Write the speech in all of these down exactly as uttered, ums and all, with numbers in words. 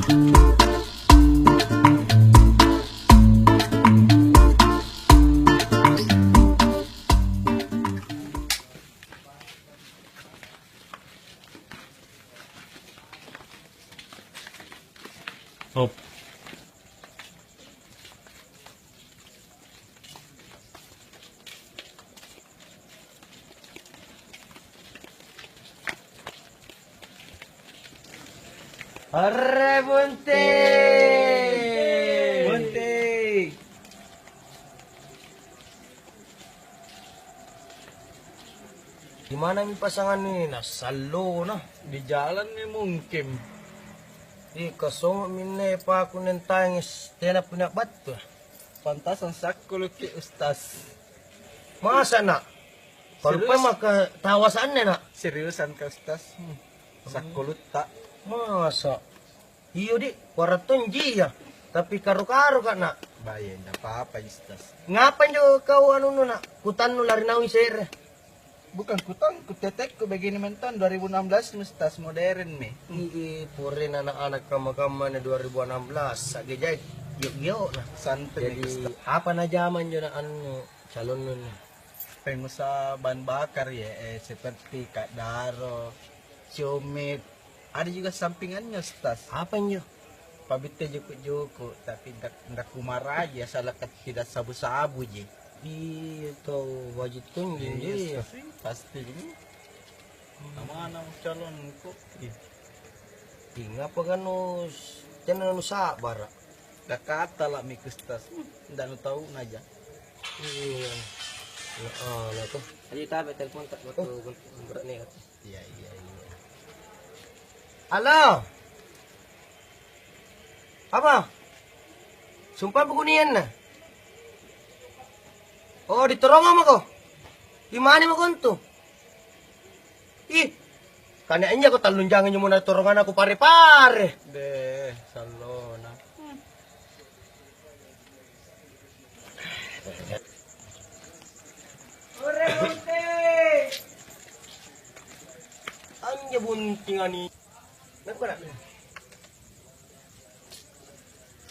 Op. Arre, Bunting! Bunting! Di manami pasanganni nassallona? Di jalanmi mungkin. Ih, kasongo'mi anne paku nentaeng s-, tena punna battu. Pantasang sakkuluki, Ustaz. Masa, Nak? Kalau Serius? Pemaka tawasanne, Nak? Seriusan ka, Ustaz? Hmm. Sakkulutta. Masa? Iyo, Di', kuarang tonji iya. Tapi karo-karo ka, Nak. Baye, nda apa-apa, Ustaz. Ngapa injo kau anunnu, Nak? Kutannu lari naung se're. Bukan kutang, kutetekku begini mentong dua ribu enam belas Ustaz, modern mi. Ii, porena anak-anak kamma-kamma na dua ribu enam belas, sa'ge jai gio'-gio'na. Santai mi, Ustaz. Jadi, apa najama injo na anu calonnu? Pengusaha bahan bakar ya, eh, seperti Kak Daro, Ciomit, ada juga sampingannya, Ustaz. Apa injo? Pabitte juku-juku, tapi ndak, ndak kumaraji, asal tidak sabu-sabu ji. Iya, tau wajib tonji, iya, iya. Pasti, pasti. Namana calonku? Ih. Ih, ngapa kanu s-, tena nusa'bara'? Dakata la mi Ustaz. Hmm, ndak nutau naja. Iya. Nah, ah, nah, tuh. Ayo tabe telepon tak waktu. Oh. Guntur nih. Iya, iya, iya. Halo. Apa? Sumpah bukunianna. Oh, di Toronga mako. Di mana mako antu? Ih, kane anjako tallung jang injo muna Torongana ku pare-pare. Deh, sallona. Ore Bunting. Anjo Bunting ani. Kenapa nak?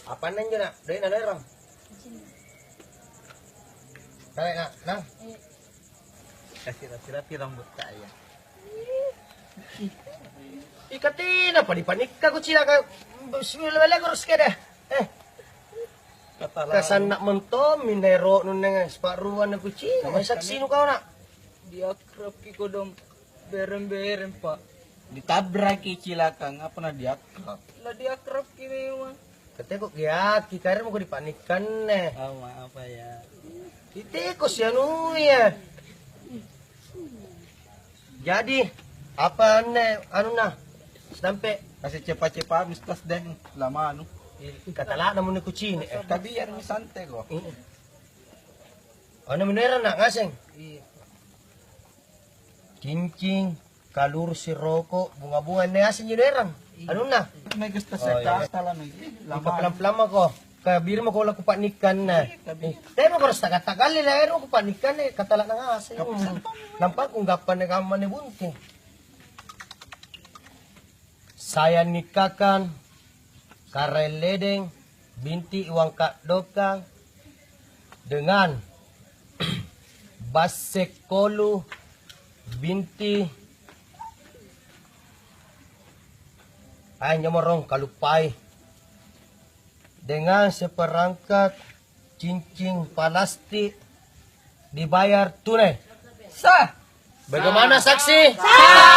Apanna injo, Nak? Doena naerang? Kale, Nak, nah. Kasih rapi-rapi rambut kaya. Ih, katinapa dipanikka kucina ka, bismillah, balle kurus kede. Eh. Kata lalu. Kasanna mentommi naero'nu neng sipa'ruang na kucina. Mai saksinu kau, Nak? Diakrabki kodong bereng-bereng, Pak. Ditabraki cilaka, ngapa na diakrab? La diakrabki memang. Kateko kiaki, kare mako dipanikkanne. Oh, maaf, Pak, ya. Iteko sianu ya. Jadi, apa anne anunna? Sampe. Kasih cepa-cepa, Ustaz, deh. Lama anu. Katala'na muni kucini, eh. Tapi biar mi santai kok. Iya. Ana minera na ngaseng? Iya. Cincing, kaluru, siroko, bunga-bunga, anne ngaseng ji naerang. Iya. Anunna? Mai Gusti. Oh, iya. Sekatala mai. Ipapelang-pelang mako. Kabiri mako la kupa'nikkanna. Iya, kabiri. Eh, temo koro saka-takalli la ero kupa'nikkanna, katala na ngaseng. Kapusan. Nampa kunggappa ne kamma ne bunting. Saya nikahkan Karaeng Ledeng binti Iwang Ka'dokang dengan Basse Kolu binti, ah, nyomorong kaluppai, dengan seperangkat cincin plastik dibayar tunai. Sah. Bagaimana saksi? Sah.